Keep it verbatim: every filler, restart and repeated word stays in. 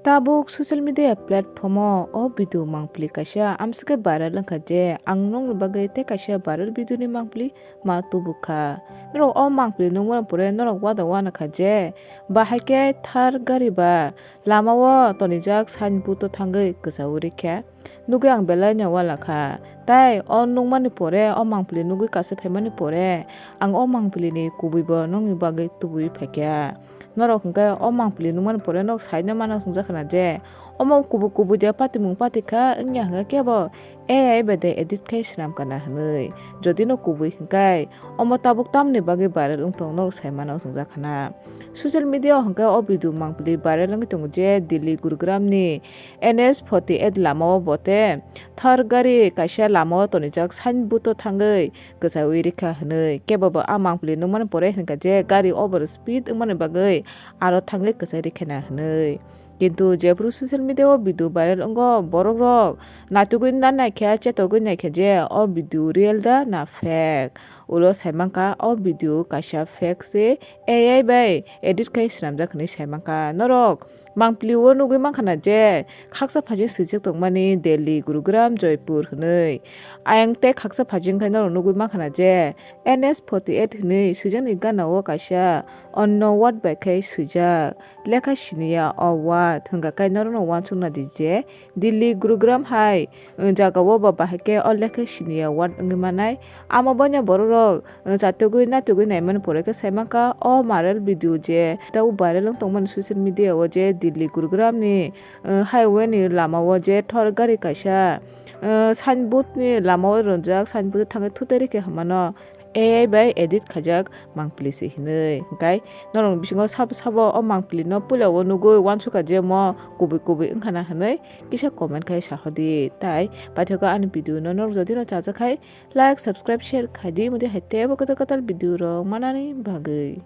Tabuk social media platform o o video mangpili kaisa amswkhe viral wngkha je ang nokni bagwi tei kaisa viral video ni mangpili ma tubukha. Norok o mangpili nukmani pore norok uada uanakha je bahai khe Thar gari ba lama o tonijak sign board o thangwi kwchao rikha. Nugwi ang belai no ualakha. Tai o nukmani pore, o mangpili nugwi kaisa phaimani pore, ang o mangpili ni kubui bo nokni bagwi tubui phaikha. Norok hwnkhe o mangpili nukmani pore norok saino mano swngjak khna je, omo kubui kubui de patimung patikha wngya hwnkhe kebo A I bai de edit khai swnam kana hwnwi. Jodi no kubui hwnkhe omo tabuk tamni bagwi viral wngtong norok sai mano swngjak khna. Social media o hwnkhe o video mangpili viral wngwi tongo je Delhi Gurugram ni N H forty eight lama o bo tei Thar gari kaisa lama o tonijak sign board o thangwi kwchaui rikha hwnwi. Kebo bo a mangpili nukmani pore hwnkha je gari over speed wngmani bagwi aro thangwi kwchai rikhana hwnwi. Kintu jephru social media o video viral wngo, borok rok naitugwi na naikha, chetogwi naikha je o video real da na fake. Ulo saimankha o video kaisa fake se A I bai edit khai swnamjak hwnwi saimankha. Norok mangpili o nugwi mankha na je khaksa phajing swijak tongmani Delhi, Gurugram, Jaipur hwnwi. Ayang tei khaksa phajing khai norok nugwi mankha na je N S forty eight hwnwi swijakni gana o kaisa onno word bai khai swijak. Lekha siniya o word hwnkha khai norokno uansukna di je Delhi, Gurugram hai jagao bo bahai khe o lekha siniya word wngwi manai. Amo boino borok rok chatugwi natugwi naimani pore khe saimankha o viral video je tabuk viral wng tongmani social media o je Delhi Gurugram ni highway ni lama o je Thar gari kaisa sign board ni lama o ronjak, sign board o thangwi thutai rikha hwnmano A I bai edit khaijak mangpili se hinwi. Hwnkhe norokni bisingo sabo sabo o mangpili no puila o nugwi uansukha je omo kubui kubui wngkha na hwnwi kisa comment khai sahodi. Tai paithakgo ani video no norok jodi no chajak khai like, subscribe, share khaidi, mudi hai teibo kwtal kwtal video rok manani bagwi.